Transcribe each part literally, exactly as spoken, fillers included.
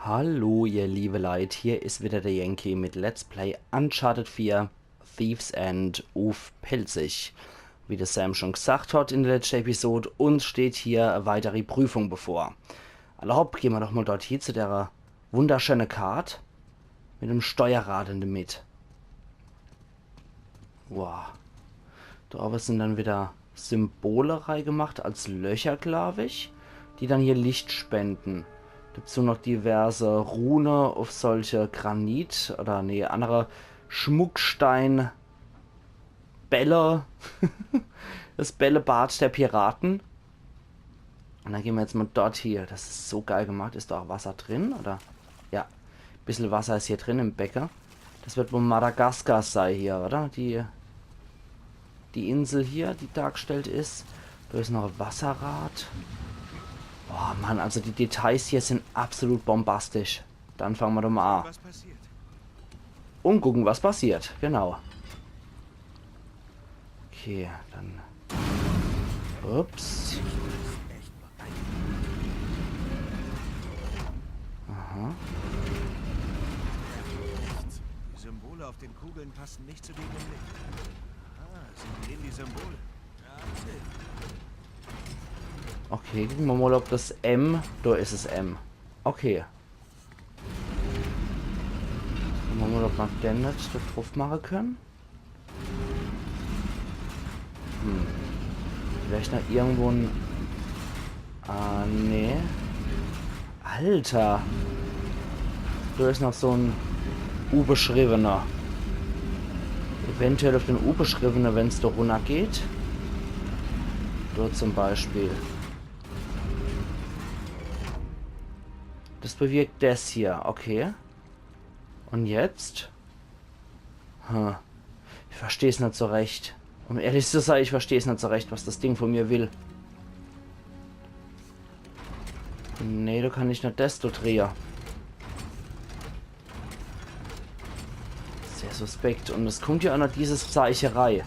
Hallo, ihr liebe Leit, hier is wieder der Yankee mit Let's Play Uncharted vier, Thief's End uff Pälzisch. Wie der Sam schon gesagt hat in der letzten Episode, uns steht hier e weitere Prüfung bevor. Alla hopp, gehn mer doch mal dort hie zu der wunderschöne Kart mit dem Steuerrad in der Mitt. Wow. Da owwe sin dann wieder Symbole reigemacht als Löcher, glaub ich, die dann hier Licht spenden. Dazu noch diverse Rune uff solche Granit- oder, nee, andere Schmuckstein-Bälle. Das Bällebad der Piraten. Und dann gehn mer jetzt mal dort hie. Das is so geil gemacht. Is da auch Wasser drin, oder? Ja. Bissel Wasser is hier drin im Becker. Das wird wohl Madagaskar sei hier, oder? Die, die Insel hier, die dargestellt is. Da is noch e Wasserrad. Oh Mann, also die Details hier sin absolut bombastisch. Dann fange mer doch mal an. Was passiert? Und gucken, was passiert. Genau. Okay, dann. Ups. Aha. Die Symbole auf den Kugeln passen nicht zu denen im Licht. Ah, sie drehen die Symbole. Okay, gucken mer mal, ob das M. Da is es M. Okay. Gucken mer mal, ob mer den net da druff mache könne. Hm. Vielleicht noch irgendwo en. Ah, nee. Alter. Da is noch so en Ubeschriebener. Eventuell uff den Ubeschriebener, wenn's da runnergeht. Da zum Beispiel. Das bewirkt das hier, okay. Und jetzt? Hm. Ich versteh's net so recht. Um ehrlich zu sein, ich versteh's net so recht, was das Ding von mir will. Nee, da kann ich net das da drehe. Sehr suspekt. Und es kommt ja auch noch dieses Zeiche rei.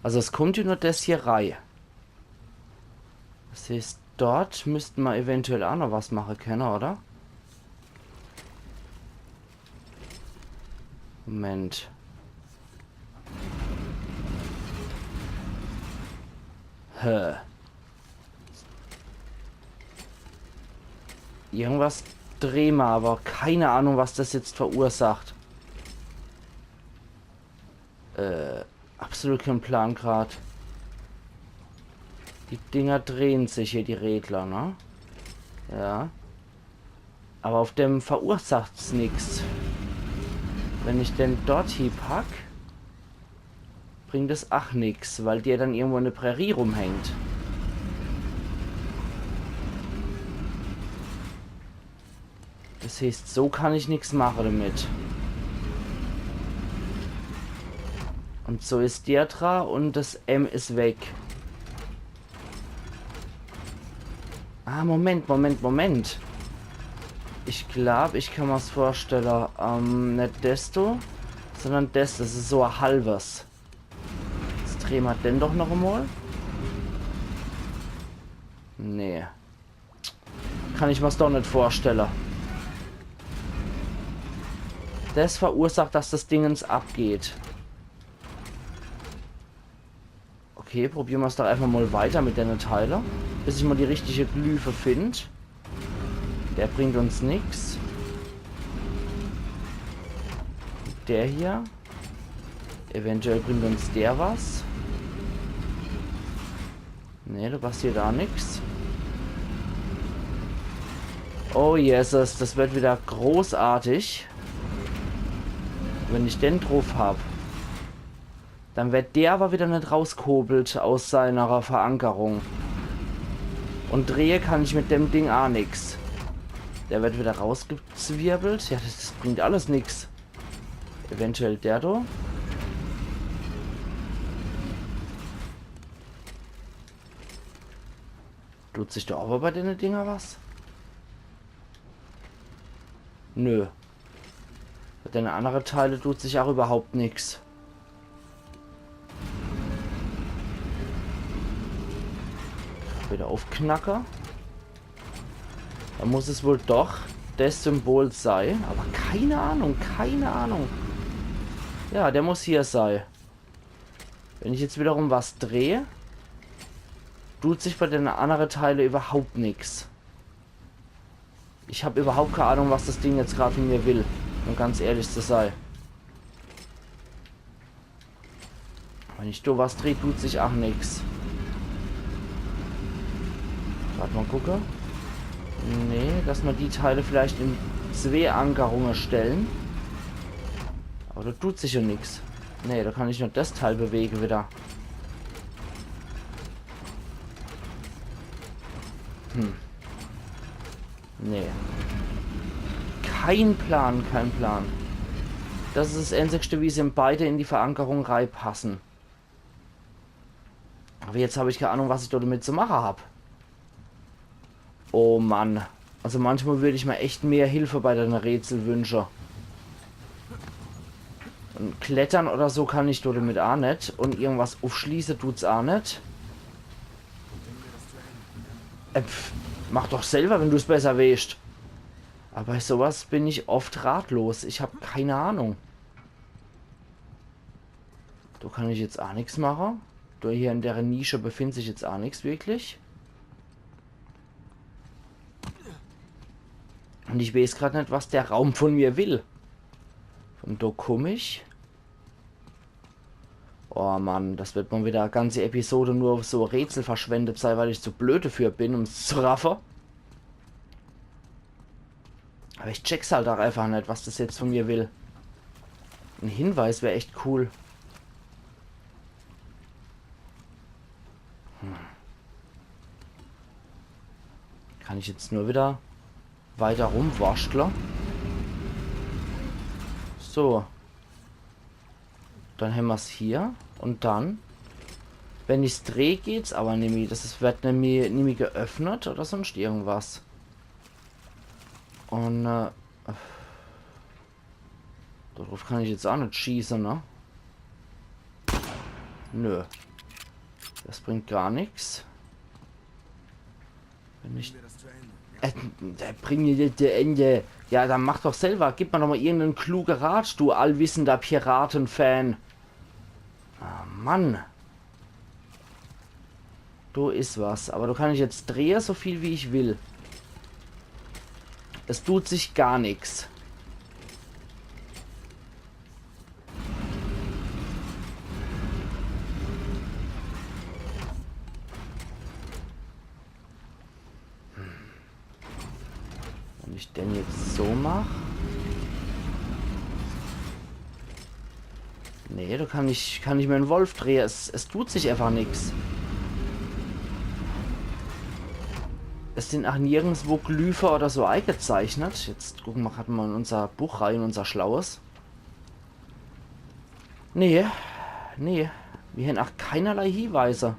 Also es kommt ja nur das hier rei. Das heißt, dort müsste mer eventuell auch noch was mache könne, oder? Moment. Hä. Irgendwas drehe mer, aber keine Ahnung, was das jetzt verursacht. Äh, absolut kein Plan grad. Die Dinger drehen sich hier, die Regler, ne? Ja. Aber auf dem verursacht's nix. Wenn ich den dort hie pack, bringt es ach nix, weil der dann irgendwo in der Prärie rumhängt. Das heißt, so kann ich nix mache damit. Und so is der dra und das M is weg. Ah, Moment, Moment, Moment. Ich glaub, ich kann mer's vorstelle. Ähm, net desto, sondern des, das is so e halbes. Jetzt drehe mer den doch noch emol. Nee. Kann ich mer's doch net vorstelle. Das verursacht, dass das Dingens abgeht. Okay, probiere mer's doch einfach mal weiter mit dene Teile, bis ich mal die richtige Glyphe find. Der bringt uns nix. Der hier. Eventuell bringt uns der was. Nee, da passiert da nix. Oh Jesus, das wird wieder großartig. Wenn ich den drauf hab, dann wird der aber wieder net rauskobelt aus seiner Verankerung. Und drehe kann ich mit dem Ding a nix. Der wird wieder rausgezwirbelt. Ja, das, das bringt alles nix. Eventuell der do. Tut sich da aber bei dene Dinger was? Nö. Bei dene andere Teile tut sich auch überhaupt nix. Wieder uffknacke. Do muss es wohl doch des Symbol sei. Aber keine Ahnung, keine Ahnung. Ja, der muss hier sei. Wenn ich jetzt wiederum was dreh, tut sich bei den annere Teile überhaupt nix. Ich hab überhaupt keine Ahnung, was das Ding jetzt grad von mir will, um ganz ehrlich zu sei. Wenn ich do was dreh, tut sich ach nix. Grad mal gucke. Nee, dass ma die Teile vielleicht in zwee Ankerunge stellen. Aber do tut sich ja nix. Nee, do kann ich nur das Teil bewege wieder. Hm. Nee. Kein Plan, kein Plan. Das is das Einzigste, wie se beide in die Verankerung reipassen. Aber jetzt hab ich keine Ahnung, was ich do damit zu mache hab. Oh Mann. Also manchmal würd ich mir echt mehr Hilfe bei deine Rätsel wünsche. Und klettern oder so kann ich do damit ach net. Und irgendwas uffschließe tut's ach net. Äh, pf, mach doch selber, wenn du's besser weescht. Aber bei sowas bin ich oft ratlos. Ich hab keine Ahnung. Do kann ich jetzt ach nix mache. Do hier in dere Nische befindet sich jetzt ach nix wirklich. Und ich wees grad net, was der Raum von mir will. Von do komm ich. Oh Mann, das wird mal wieder e ganze Episode nur uff so Rätsel verschwendet sei, weil ich zu blöd dafür bin, um's zu raffe. Aber ich check's halt ach einfach net, was das jetzt von mir will. En Hinweis wär echt cool. Hm. Kann ich jetzt nur wieder weiter rumwurschtle. So. Dann hämmer's hier. Und dann, wenn ich's dreh, geht's aber nimmi. Das is, wird nimmi, nimmi geöffnet oder sonst irgendwas. Und, äh, do drauf kann ich jetzt ach net schieße, ne? Nö. Das bringt gar nix. Wenn ich, äh, der bringt jetzt zu Ende. Ja, dann mach doch selber. Gib mir doch mal irgenden kluge Rat, du allwissender Piratenfan. Ah, Mann. Do is was. Aber do kann ich jetzt drehe, so viel wie ich will. Es tut sich gar nix. Wenn ich den jetzt so mach. Nee, do kann ich, kann ich mir en Wolf drehe. Es, es tut sich einfach nix. Es sin ach nirgendswo Glyphe oder so eigezeichnet. Jetzt gucke mer grad mal in unser Buch rein, unser schlaues. Nee, nee. Mir hän ach keinerlei Hinweise.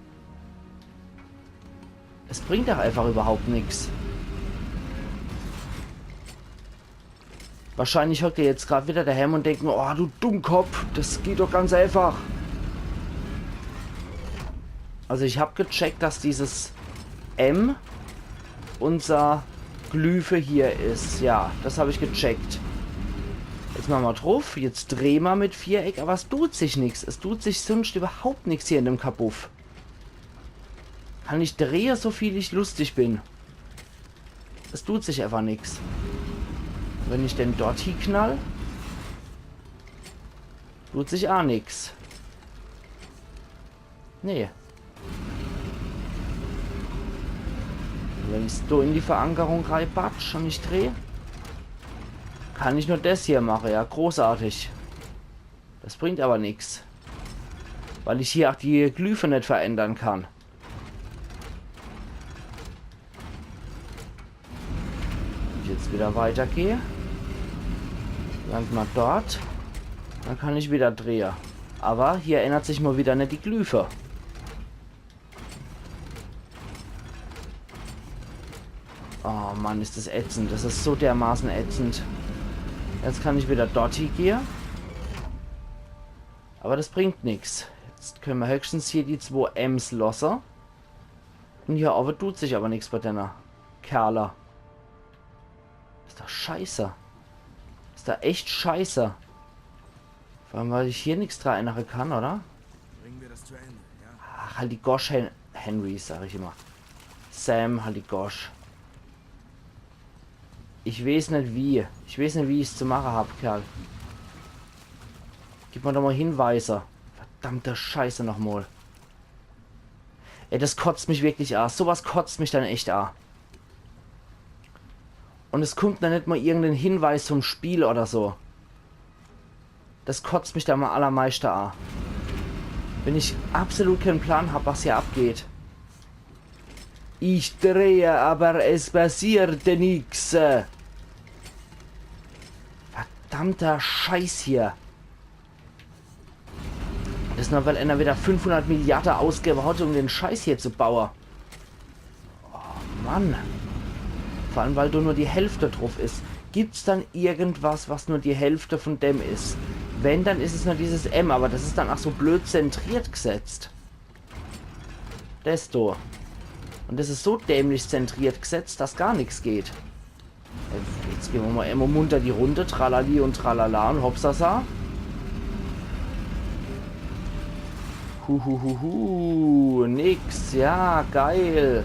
Es bringt ach einfach überhaupt nix. Wahrscheinlich hockt er jetzt grad wieder daheim und denkt, oh, du Dummkopf, das geht doch ganz einfach. Also ich hab gecheckt, dass dieses M unser Glyphe hier is. Ja, das hab ich gecheckt. Jetzt mache mer druff, jetzt drehe mer mit Viereck, aber es tut sich nix. Es tut sich sonst überhaupt nix hier in dem Kabuff. Kann ich drehe, so viel ich lustig bin. Es tut sich einfach nix. Wenn ich den dort hieknall, tut sich ach nix. Nee. Wenn ich's do in die Verankerung reibatsch und ich dreh, kann ich nur des hier mache. Ja, großartig. Das bringt aber nix. Weil ich hier ach die Glyphe net verändern kann. Wenn ich jetzt wieder weitergehe, land mer dort, dann kann ich wieder drehe. Aber hier ändert sich mal wieder net die Glyphe. Oh Mann, is das ätzend. Das is so dermaßen ätzend. Jetzt kann ich wieder dort hiegehe. Aber das bringt nix. Jetzt könne mer höchstens hier die zwo M's losse. Un hier owwe tut sich awwer nix bei denne Kerle. Is doch scheiße. Is doch echt scheiße. Vor allem, weil ich hier nix dra ännere kann, oder? Bringen wir das zu Ende, ja? Ach, halt die Gosch, Hen Henry, sag ich immer. Sam, halt die Gosch. Ich weeß net wie. Ich weeß net, wie ich's zu mache hab, Kerl. Gib mer doch mol Hinweise. Verdammte Scheiße nochmol. Ey, das kotzt mich wirklich a. Sowas kotzt mich dann echt a. Un es kummt dann net mol irgend en Hinweis vom Spiel oder so. Das kotzt mich dann am allermeischte a. Wenn ich absolut keen Plan hab, was hier abgeht. Ich drehe, aber es passiert nix. Verdammter Scheiß hier. Das nur, weil einer wieder fünfhundert Milliarde ausgewwe hat, um den Scheiß hier zu baue. Oh Mann. Vor allem, weil do nur die Hälfte druff is. Gibt's dann irgendwas, was nur die Hälfte von dem is? Wenn, dann is es nur dieses M, aber das is dann ach so blöd zentriert gesetzt. Das do. Un das is so dämlich zentriert gesetzt, dass gar nix geht. Jetzt gehn mer mol emol munter die Runde. Tralali un tralala un hopsasa. Huhuhuhu, nix, ja, geil.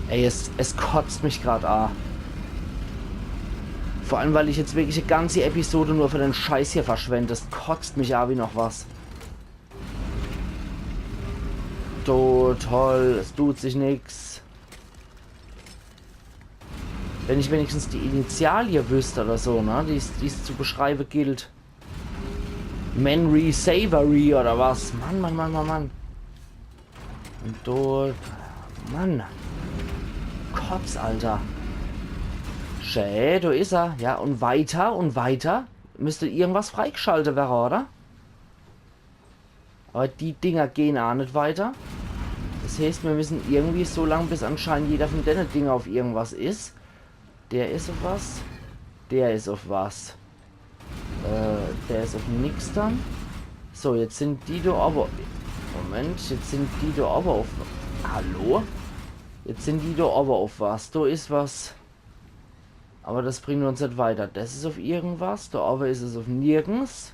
Ey, es, es kotzt mich grad a. Vor allem, weil ich jetzt wirklich die ganze Episode nur für den Scheiß hier verschwend. Das kotzt mich a wie noch was. So, toll, es tut sich nix. Wenn ich wenigstens die Initialie wüsst oder so, ne? Die's, die's zu beschreibe gilt. Menry Savory oder was? Mann, Mann, Mann, Mann, Mann. Un dort. Mann. Kotz, Alter. Schä, do is er. Ja, un weiter un weiter. Müsst irgendwas freigschalte werre, oder? Aber die Dinger gehn a net weiter. Das heißt, mir müssen irgendwie so lang, bis anscheinend jeder von denne Dinger auf irgendwas is. Der is auf was. Der is auf was. Äh, der is auf nix dann. So, jetzt sind die do aber. Moment, jetzt sind die do aber auf. Hallo? Jetzt sind die do aber auf was. Do is was. Aber das bringt uns net weiter. Das is auf irgendwas. Do aber is es auf nirgends.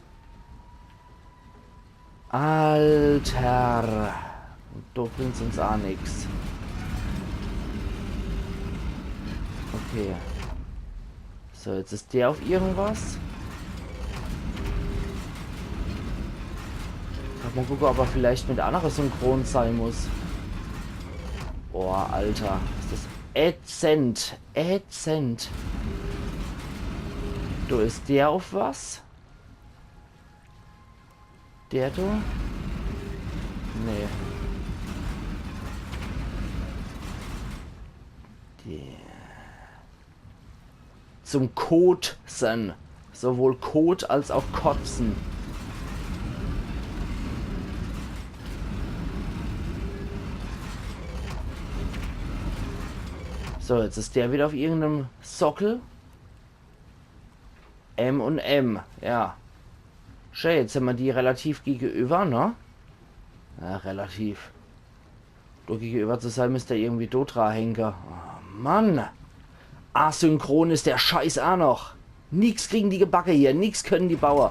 Alter. Do bringt's uns a nix. Okay. So, jetzt is der auf irgendwas. Grad mol gucke, ob er vielleicht mit annere synchron sei muss. Boah, Alter. Is das ätzend. Ätzend. Do is der auf was? Der do? Nee. Der. Zum Kotzen. Sowohl Kot als auch Kotzen. So, jetzt is der wieder auf irgendeinem Sockel. M und M, ja. Schä, jetzt hämmer die relativ gegenüber, ne? Ja, relativ. Do gegenüber zu sei, müsst er irgendwie do dra hänge. Oh, Mann. Asynchron is der Scheiß a noch. Nix kriegen die gebacke hier, nix können die baue.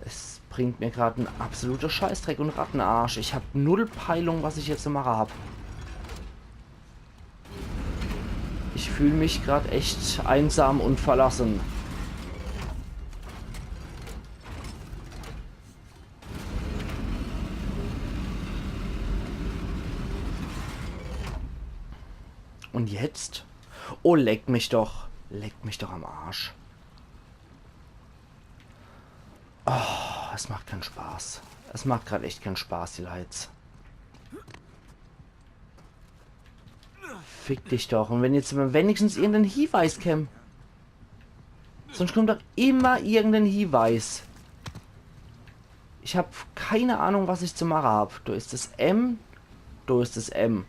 Es bringt mir grad en absoluter Scheißdreck und Rattenarsch. Ich hab null Peilung, was ich jetzt zu mache hab. Ich fühl mich grad echt einsam und verlassen. Und jetzt? Oh, leck mich doch. Leck mich doch am Arsch. Oh, es macht kein Spaß. Es macht grad echt kein Spaß, die Lights. Fick dich doch. Und wenn jetzt wenigstens irgendein Hinweis käm. Sonst kommt doch immer irgendein Hinweis. Ich hab keine Ahnung, was ich zu mache hab. Do is das M. Do is das M.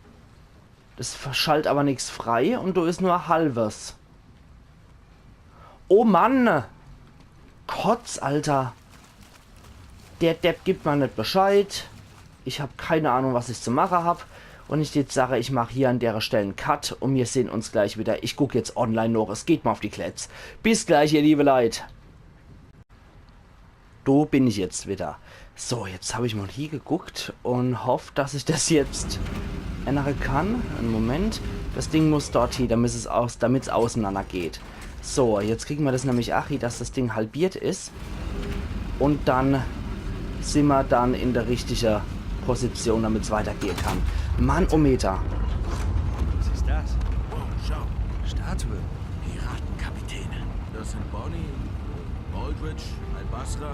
Das verschalt aber nix frei und do is nur halbes. Oh Mann! Kotz, Alter! Der Depp gibt mer net Bescheid. Ich hab keine Ahnung, was ich zu mache hab. Und ich jetzt sage, ich mach hier an dere Stell en Cut und mir sehn uns gleich wieder. Ich guck jetzt online noch. Es geht mer auf die Kletz. Bis gleich, ihr liebe Leit. Do bin ich jetzt wieder. So, jetzt hab ich mal hier geguckt und hoff, dass ich das jetzt ännere kann. En Moment. Das Ding muss dort hie, damit's aus, damit's auseinander geht. So, jetzt kriegen mer das nämlich ach hie, dass das Ding halbiert is. Und dann sin mer dann in der richtige Position, damit's weitergehe kann. Mannometer. Was ist das? Wow, schau. Statue. Piratenkapitäne. Das sind Bonnie, Aldrich, Al-Basra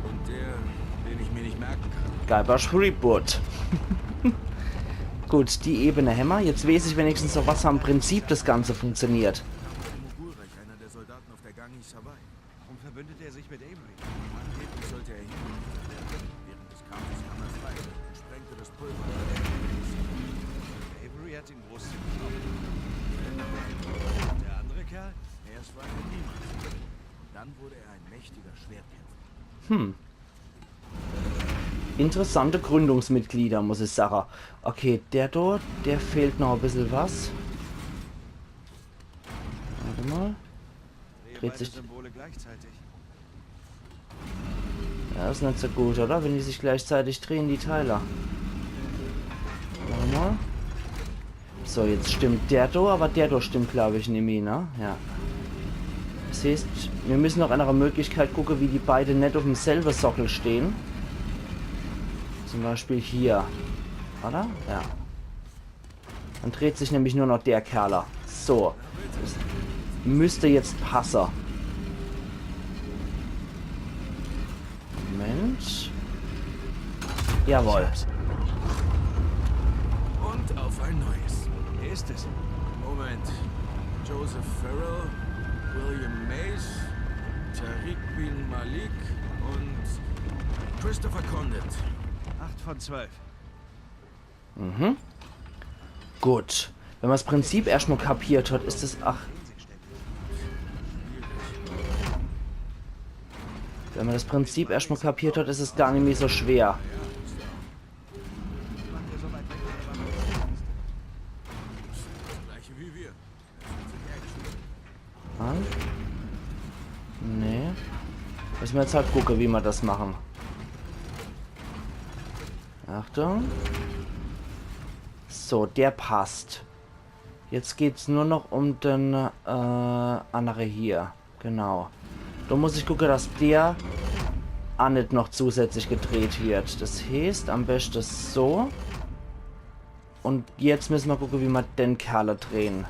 und der, den ich mir nicht merken kann. Guybrush Threepwood. Gut, die Ebene hämmer. Jetzt weeß ich wenigstens, auf was für em Prinzip das Ganze funktioniert. Mogulreich, einer der Soldaten auf der Ganges Sawai. Warum verbündet er sich mit Avery? Angeblich sollte er hingerichtet werden. Während des Kampfes kam er frei und sprengte das Pulver. Avery hat ihn großzügig aufgenommen. Der andere Kerl? Er ist vorher niemand. Und dann wurde er ein mächtiger Schwertkämpfer. Interessante Gründungsmitglieder, muss ich sage. Okay, der do, der fehlt noch e bissel was. Warte mal. Dreht sich. Symbole gleichzeitig. Ja, is net so gut, oder? Wenn die sich gleichzeitig drehen, die Teile. Warte mal. So, jetzt stimmt der do, aber der do stimmt, glaub ich, nimmi, ne? Ja. Das heißt, mir müssen noch nach einer Möglichkeit gucken, wie die beide net auf demselben Sockel stehen. Zum Beispiel hier. Oder? Ja. Dann dreht sich nämlich nur noch der Kerler. So. Das müsste jetzt passen. Moment. Jawohl. Und auf ein neues. Wer ist es? Moment. Joseph Farrell, William Mays, Tariq bin Malik und Christopher Condent. Acht von zwölf. Mhm. Gut. Wenn man das Prinzip erstmal kapiert hat, ist es, ach. Wenn man das Prinzip erstmal kapiert hat, ist es gar nicht mehr so schwer. Gleiche wie wir. Mann. Nee. Müssen wir jetzt halt gucken, wie wir das machen. Achtung. So, der passt. Jetzt geht's nur noch um den äh, andere hier. Genau. Da muss ich gucken, dass der auch nicht noch zusätzlich gedreht wird. Das heißt, am besten so. Und jetzt müssen wir gucken, wie wir den Kerl drehen.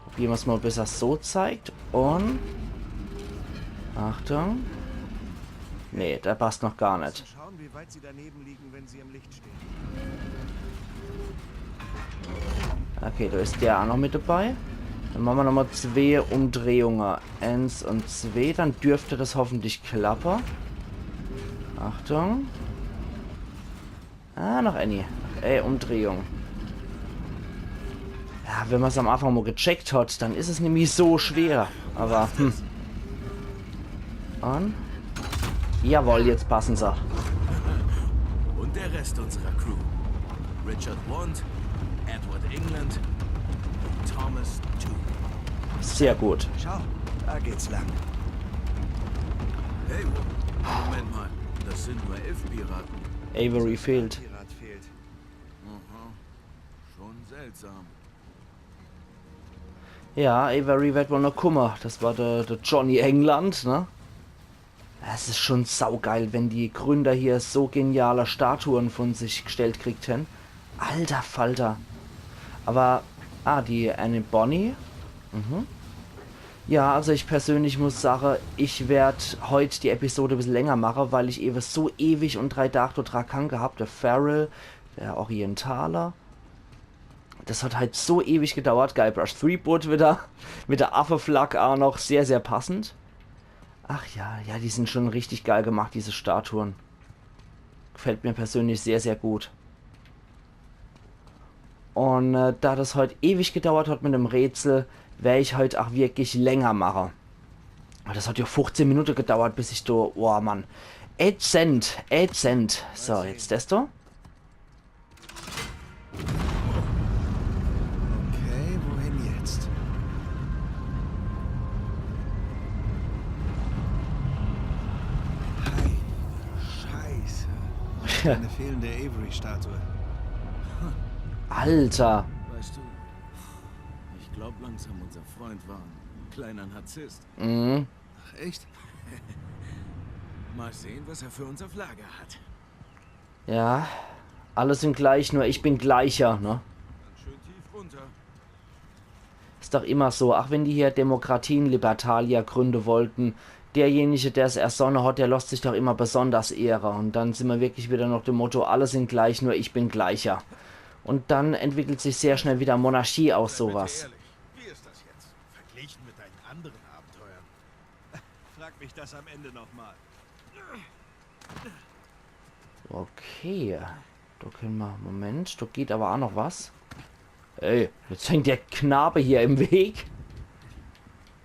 Probieren wir's mal, bis er so zeigt. Und Achtung. Nee, der passt noch gar nicht. Schauen, wie weit sie daneben liegen, wenn sie im Licht stehen. Okay, da ist der auch noch mit dabei. Dann machen wir nochmal zwei Umdrehungen. Eins und zwei. Dann dürfte das hoffentlich klappen. Achtung. Ah, noch eine. Ey, Umdrehung. Ja, wenn man's am Anfang mal gecheckt hat, dann ist es nämlich so schwer. Aber, hm. Und? Jawohl, jetzt passen sie. Und der Rest unserer Crew. Richard Want, Edward England, Thomas Tew. Sehr gut. Schau, da geht's lang. Hey, wo- Moment mal. Das sind nur elf Piraten. Avery fehlt. Pirat fehlt. Schon seltsam. Ja, Avery wird wohl noch kommen. Das war der, der Johnny England, ne? Es ist schon saugeil, wenn die Gründer hier so geniale Statuen von sich gestellt kriegt hätten. Alter Falter. Aber, ah, die Annie Bonny. Mhm. Ja, also ich persönlich muss sagen, ich werd heut die Episode e bissel länger machen, weil ich eben so ewig und drei Tage dort dran gehangen hab. Der Farrell, der Orientaler. Das hat halt so ewig gedauert. Guybrush Threepwood wieder mit der Affeflag auch noch. Sehr, sehr passend. Ach ja, ja, die sind schon richtig geil gemacht, diese Statuen. Gefällt mir persönlich sehr, sehr gut. Und äh, da das heut ewig gedauert hat mit dem Rätsel, wer ich heut auch wirklich länger mache. Aber das hat ja fünfzehn Minuten gedauert, bis ich da, oh Mann. Ätzend, ätzend. So, jetzt das do. Okay, wohin jetzt? Heilige Scheiße. Eine fehlende Avery-Statue. Alter. Weißt du, ich glaube langsam, unser Freund war ein kleiner Narzisst. Mhm. Ach, echt? Mal sehen, was er für uns auf Lager hat. Ja, alle sind gleich, nur ich bin gleicher, ne? Dann schön tief runter. Ist doch immer so, auch wenn die hier Demokratien Libertalia gründen wollten, derjenige, der es ersonne hat, der lässt sich doch immer besonders ehren. Und dann sind wir wirklich wieder nach dem Motto, alle sind gleich, nur ich bin gleicher. Und dann entwickelt sich sehr schnell wieder Monarchie aus sowas. Ehrlich, wie ist das jetzt? Verglichen mit deinen anderen Abenteuern. Frag mich das am Ende nochmal. Okay. Da können wir. Moment, da geht aber auch noch was. Ey, jetzt hängt der Knabe hier im Weg.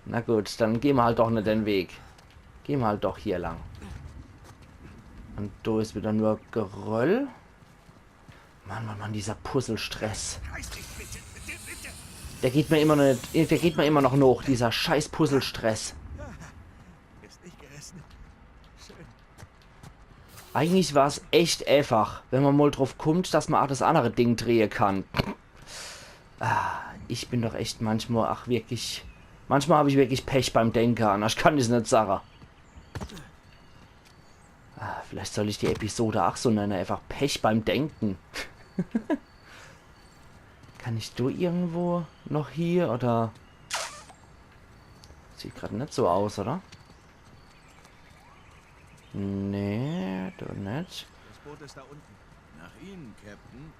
Na gut, dann gehen wir halt doch nicht den Weg. Gehen wir halt doch hier lang. Und da ist wieder nur Geröll. Mann, Mann, Mann, dieser Puzzlestress. Der geht mir immer noch nicht, der geht mir immer noch nach, dieser scheiß Puzzlestress. Ist nicht gegessen. Schön. Eigentlich war's echt einfach, wenn man mal drauf kommt, dass man auch das andere Ding drehen kann. Ah, ich bin doch echt manchmal, ach wirklich, manchmal habe ich wirklich Pech beim Denken, anders kann ich's nicht sagen. Ah, vielleicht soll ich die Episode auch so nennen, einfach Pech beim Denken. Kann ich da irgendwo noch hier, oder? Sieht gerade nicht so aus, oder? Nee, da nicht. Das Boot ist da unten. Nach Ihnen, Captain.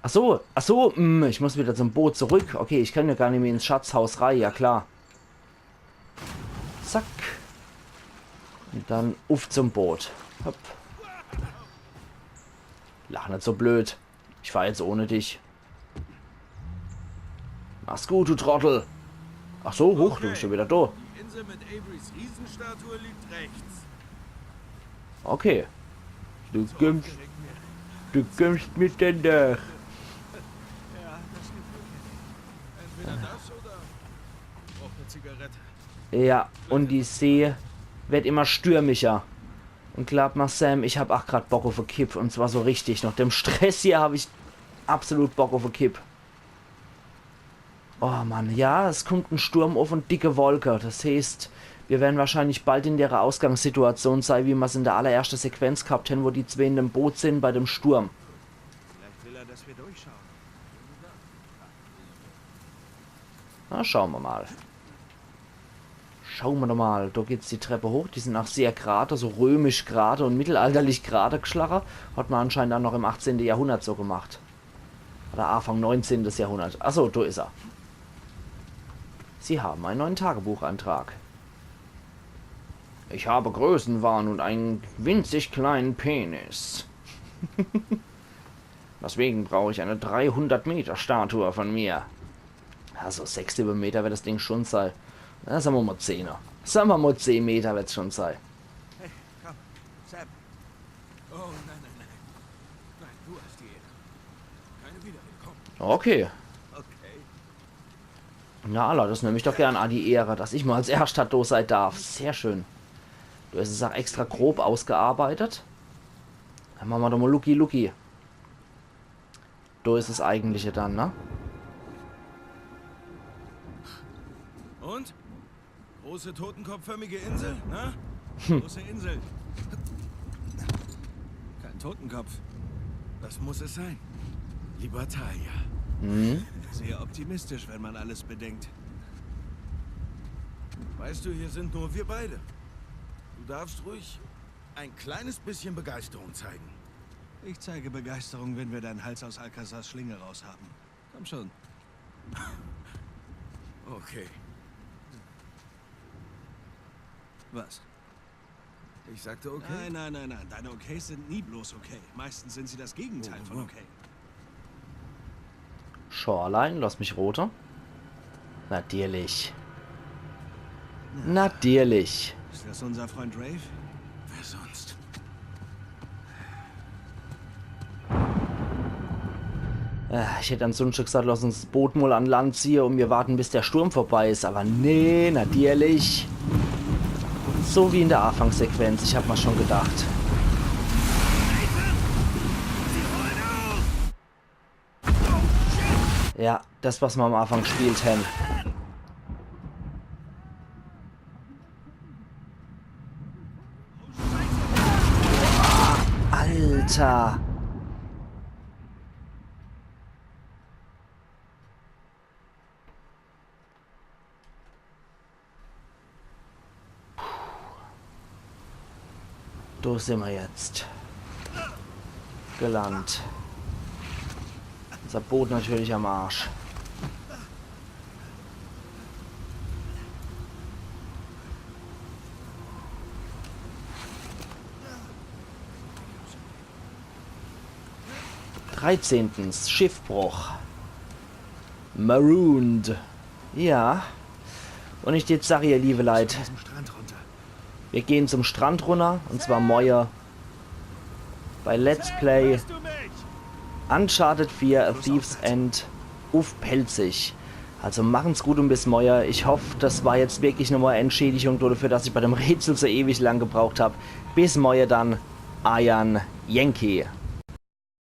Ach so, ach so, mm, ich muss wieder zum Boot zurück. Okay, ich kann ja gar nicht mehr ins Schatzhaus rein, ja klar. Zack. Und dann uff zum Boot. Hopp. Lach nicht so blöd. Ich fahr jetzt ohne dich. Mach's gut, du Trottel. Ach so, huch, du bist schon wieder da. Die Insel mit Averys Riesenstatue liegt rechts. Okay. Du kommst, du kommst mit denn da. Entweder das oder braucht eine Zigarette. Ja, und die See wird immer stürmischer. Und glaub mal, Sam, ich hab auch grad Bock auf e Kipp. Und zwar so richtig. Nach dem Stress hier hab ich absolut Bock auf e Kipp. Oh Mann, ja, es kommt en Sturm auf und dicke Wolke. Das heißt, wir werden wahrscheinlich bald in der Ausgangssituation sein, wie mer's in der allerersten Sequenz gehabt haben, wo die zwei in dem Boot sind bei dem Sturm. Vielleicht will er, dass wir durchschauen. Na, schauen wir mal. Schauen wir doch mal. Da geht's die Treppe hoch. Die sind auch sehr gerade, so römisch gerade und mittelalterlich gerade geschlagen. Hat man anscheinend auch noch im achtzehnten Jahrhundert so gemacht. Oder Anfang neunzehntes Jahrhundert. Achso, da ist er. Sie haben einen neuen Tagebucheintrag. Ich habe Größenwahn und einen winzig kleinen Penis. Deswegen brauche ich eine dreihundert Meter Statue von mir. Also sechs, sieben Meter wird das Ding schon sein. Na, sagen wir mal zehner. Sagen wir mal zehn Meter wird's schon sein. Hey, komm, Sam. Oh, nein, nein, nein. Nein, du hast die Ehre. Keine Wiederwillkommen. Okay. Okay. Na, alla, das nehme ich doch gern an, die Ehre, dass ich mal als Erster da sein darf. Sehr schön. Du hast es auch extra grob ausgearbeitet. Dann machen wir doch mal Lucky Lucky. Da ist das Eigentliche dann, ne? Und? Große totenkopfförmige Insel, ne? Große Insel. Kein Totenkopf. Das muss es sein. Libertalia. Mhm. Sehr optimistisch, wenn man alles bedenkt. Weißt du, hier sind nur wir beide. Du darfst ruhig ein kleines bisschen Begeisterung zeigen. Ich zeige Begeisterung, wenn wir deinen Hals aus Alcazars Schlinge raushaben. Komm schon. Okay. Was? Ich sagte okay. Nein, nein, nein, nein. Deine Okays sind nie bloß okay. Meistens sind sie das Gegenteil von okay. Shoreline, lass mich rote. Natürlich. Natürlich. Ist das unser Freund Rafe? Wer sonst? Äh, ich hätt ansunscht gsagt, lass uns s Boot mol an Land ziehe un mir warte, bis de Sturm vorbei is. Awwer nee, natierlich. So wie in de Afangssequenz, ich hab mer schun gedacht. Ja, des, was mer am Afang gspielt hän. Alter. Do sin mer jetzt. Gelandt. Unser Boot natürlich am Arsch. Dreizehntens, Schiffbruch. Marooned. Ja. Un ich jetzt sag, ihr liewe Leit, mir gehn zum Strand runner, un zwar moie bei Let's Play Uncharted vier, A Thief's End uff Pälzisch. Also machen's gut un bis moie. Ich hoff, des war jetzt wirklich nochmol e Entschädigung dodefür, dass ich bei dem Rätsel so ewig lang gebraucht hab. Bis moie dann, eiern Yankee.